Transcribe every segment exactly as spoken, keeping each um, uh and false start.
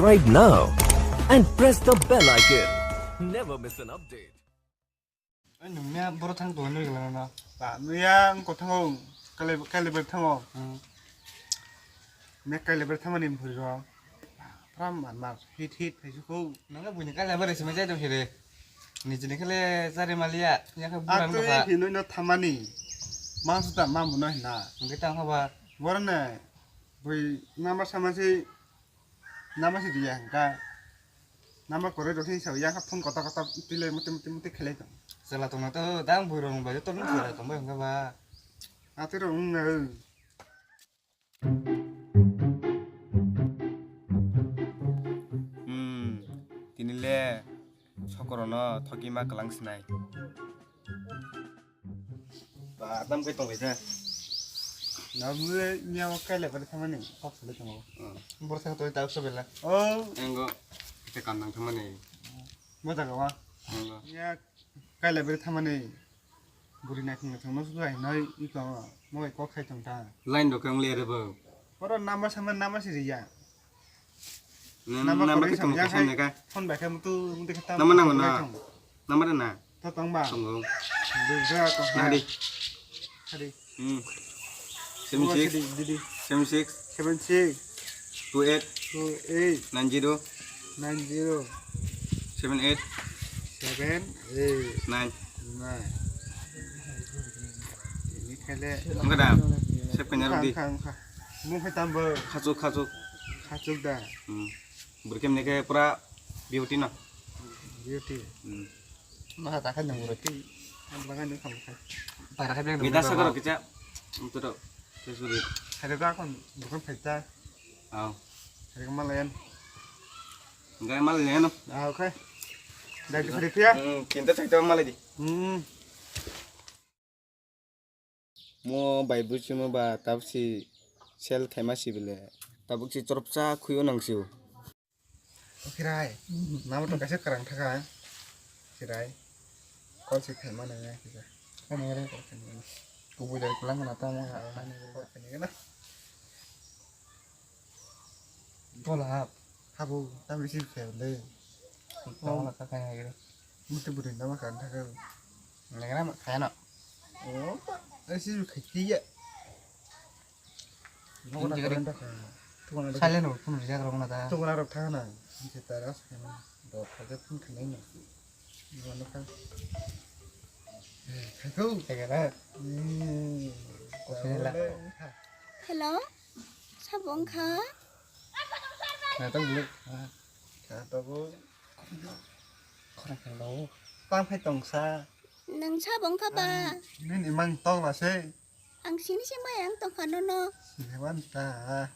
Subscribe now and press the bell icon. Never miss an update. Ai, nungya borok thang tongwi nugwi lana na. Ba, nuya ang kothango kale, kale ber thango. Hmm. Mek kale ber thangmani bwrwi rok. Pram mar mar, hit hit, hai suku. Nungya buini kale ber simi jai tong hire. Nijini kale jari maliya, ya khe buran Atwi bwkha. Hinoi no thamani. Mangsa ta mamu no hina. Nungya tang haba. Borok ne, bui nama sama si Nama si riya hwnkha. Nama kwrwi rok hinwi sao, yang kha phone kotor kotor twi lai muti muti muti khelai tong. Chwla tongna to dang bui rok bai joto no chwla tong bai hwnkha ba. Atwi rok wng na. Hmm, tini le sokoro no thoki ma kwlang sinai. Ba, tam kai tong lai da. Na mule nya o kai le bar thamani kok sale tong. Hmm. Bor sa to ta so bela. Oh. Engo te kan nang thamani. Mo ta ga wa. Engo. Nya kai le bar thamani. Buri na khung thang no su ai noi i ko mo kok khai tong ta. Line do kang le re bo. Oro number sama number si riya. Number number khe tong khe phone bai khe mutu mutu khe tamo. Number nango na. Number na. To tong ba. Tongo. Dui ja tong ha. Nadi. Hadi. Hmm. Seven six. Didi. Seven six. Seven six. Two eight. Two eight. Nine zero. Nine zero. Seven eight. Seven eight. Nine. Nine. Ini kale. Angka da. Sep kanya rudi. Angka, angka. Mung hai tambo. Khachuk, khachuk. Khachuk da. Hmm. Burkem ne ke pura beauty na. Beauty. Hmm. Masa takha nang burati. Ang bagan ni kham khai. Para khai biang. Bida sakar kita. Untuk tu. Sesuri. Hai ga kon bukan phaita. Au. Hai ga malayan. Enggak malayan. Ah, okay. Dari Filipina. Hmm, kita cerita malay di. Hmm. Mo bai buchimo ba tabuk si sel khaima si bele. Tabuk si chorop cha khuyo nang si o. O khirai. Namo to kaisa kwrang thaka. Khirai. Call si khaima nang ya kisa. Ani re call khaima. Kubui dari pulang na tamo ha. Ani re call khaima na. Bola hap. Habo, tam receive khe le. Tamo na ka kaya gre. Mutu buri nama kan thaka. Nang na kaya na. O, receive khe kiya. Nokna karen thaka. Silent rok phone rijak rok na da. Tungna rok thaka na. Nise taras kana. Do phajak phone khe nai na. Nokna ka. Khaikho. Tegara. Hmm. Hello. Sabo wngkha? Naitong bwlwi. Kha tabuk. Khorang khorang lawo. Tang phai tongsa. Nwng sabo wngkha ba? Nini mang tong la se. Ang sini se maya wng tongkha nono. Sini man ta.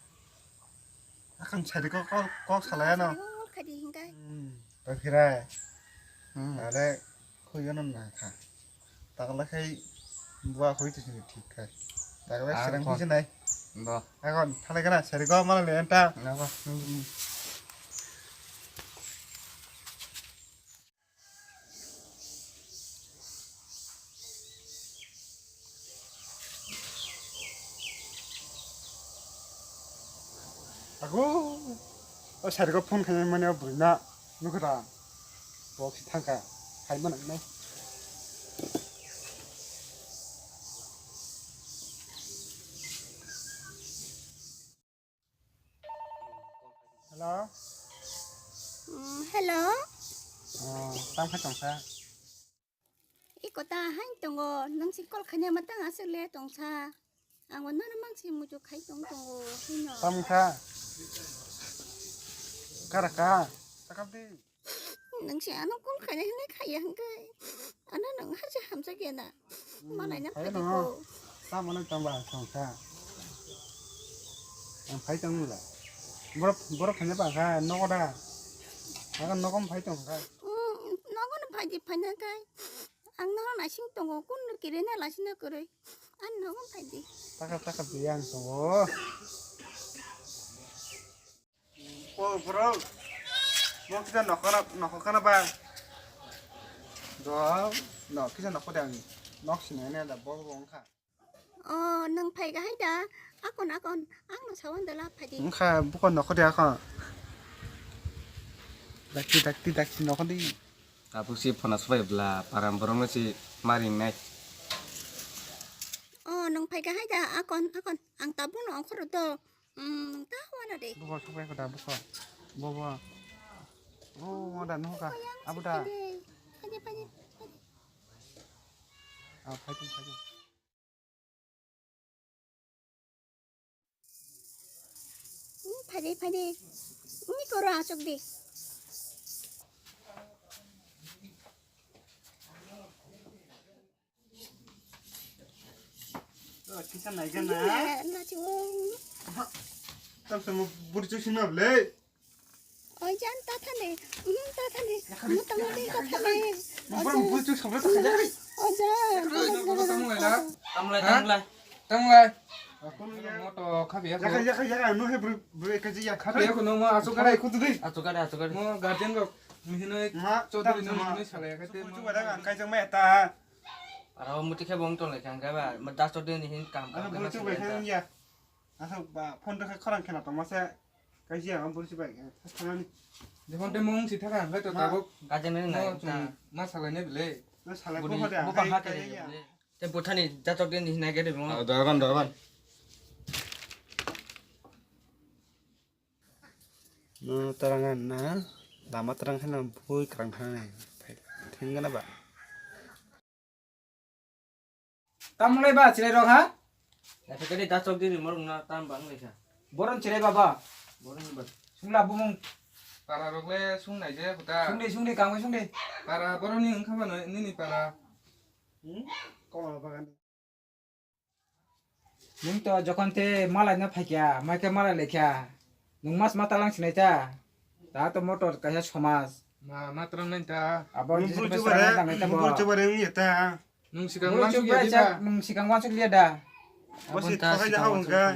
Akang sari kok kok salaya no. Sari kok kok khadi hingkai. Hmm. Tokhirai. Hmm. Are khuyono na kha. Takla khai bua khui tu sini thik khai. Takla sirang khui sinai. Bo. Agon thalai kana sari go mala le enta. Nabo. Hmm. Ago, o sari go phone khaimani o bwrwino nukha da. Bo si thangkha, khaima nangnai. Hello? Mm, hello? Oh, tang phai tongsa. Iko ta hain tongo, nang si call khaina ma tang aswk le tongsa. Ang bo nono mang si muchuk khai tong tongo, hino. Tamo kha? Kara kha? Sakap di. Nang si ano call khaina hinwi khaiya hwnkhe. Ano nang haja hamjak ya na. Hmm, malaina phai phai no. Ko. Tamo no tong ba tong kha. Ang phai tong mula. Borok, borok khaina ba kha nogo da. Aga nogo phai tong kha. Hmm, nogo no phai di phai na kai. Ang nono naising tongo, kun kirina lasina kwrwi. Ang nogo phai di. Taka taka di ang tongo. O bro. Mo kita nokora nokokana ba. Do no kita nokode ang nok sinene da bo bo wngkha. O nang phai ga hai da. Akon akon ang no sawan da la phai di. Wngkha buko nokode akon. Dakti, dakti, dakti, nokho di. Tabuk si phona subai bla, param borok no si maring nai. Oh, nung phai kahai da, akon, akon. Ang tabuk no ongkhoro do. Hmm, ta wana de. Buko subai ko da, buko. Bobo. Oh, da no ka. Abu da. Phai de, phai de, phai de. Ah, phai de, phai de. Hmm, phai de, phai de. Ni koro asuk de. Oh, kisa nai gana. Na, na, si, oh. Tam samo burju sima ble. Ojan, ta thane. Hmm, ta thane. Mo tamo de ta thane. Mo bor burju sabla ta thane. Ojan. Tamlai, tamlai. Tamlai. Moto khabiya. Yaka, yaka, yaka, no he bro, bro, kaji ya. Khabiya ko no mo asu kare. Kutu dei. Asu kare, asu kare. Mo guardian rok. Mihino ma, chodri no, mihino salaya kate. Kutu wada kai jang ma ta. Aro muti khe bong tong lai kang kaba. Ma das chodri ni hin kam. Ano kam bro, chu bai khe ya. Asa ba phone to khe khorang khena tongma se. Kaisa ang bor si bai khe thanani. Jehon te mong si thaka hwnkhe to tabuk. Gajang nai nai ta. Ma salai ne bile. Na salai bo hade. Bo ba ha khe bile. Te buthani jatok den hinai khe de mo. Dogan, dogan. No tarang na lama tarang khena bui karang thang nai. Thing gana ba. Tamlai ba chilai rok ha? Naithok khe de dasok dini morok na tam bang lai kha. Boron chilai ba ba? Boron ba. Sungla bumung. Para rok le sung nai je huta. Sungdi, sungdi, kangwi sungdi. Para boroni wngkha ba nini para. Hmm? Kola bagan. Nung to jokhon te malai no phaikya, maikhe malai laikha. Nung mas mata lang sinai ta. Ta to motor kaisa somas. Ma, ma twrang nai ta. Abo nung buru chubare, nung buru chubare wng ya ta. Nung sikang wansuk ya di ba? Nung sikang wansuk liya da. Bo si thokai ja hawng ka.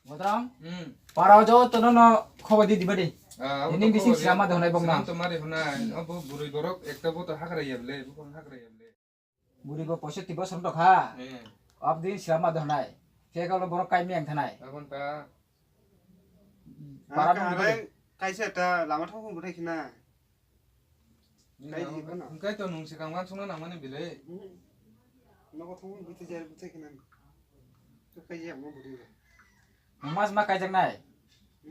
Motrang? Hmm. Para jo to no no khobo di di badi. Ah, ini bising sirama donai bong na. Sinam to mari hona, abo burui borok ekta bo to hakra ya bele, bo hakra ya bele. Buri bo poisa tibo som tokha. Eh. Abdin sirama donai. Khe kalo borok kai meng thanai. Abon ta. Para nung badi. Kaisa ta lama thok bwthai khna. Kai ji bono. Hwnkhe to nung sikang wansukna nangmani bile. Hmm. Nogo thok bwthai jar bwthai khna. To kai ji amo buri. Nung mas ma kaijaknai.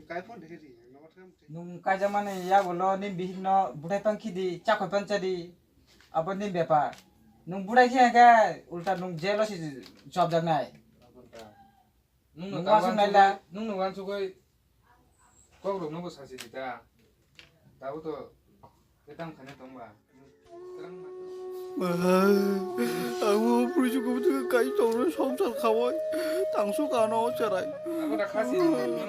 Kai phone de ri. Nogo thok bwthai. Nung kaijakmani yagulo ni bihik no bwthai pang khidi chakhoi pang chadi. Abo ni bepar. Nung bwthai khe khe ulta nung jail o si chopjaknai. Abon ta. Nung no wansuk nai la. Nung no wansuk oi kok rok no bo sasi di ta. Tabo to ketam khane tong ba. Abo bwrwi chukubutwi kai tongno songsar khawai tangso kano cherai. Abo da khasi.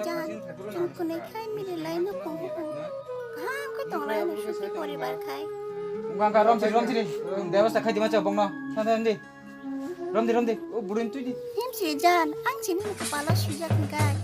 Jan, chwng khwnwi khai mili lai no kong kong. Kaham khe tong lai no suki poribar khai. Bangka romsiri romsiri. Bebasta khai di ma chao bongno. Thang thang di. Romdi, romdi. O bwrwini twi di. Himsi jan, ang chini ni kwpalo swijak hwnkhe.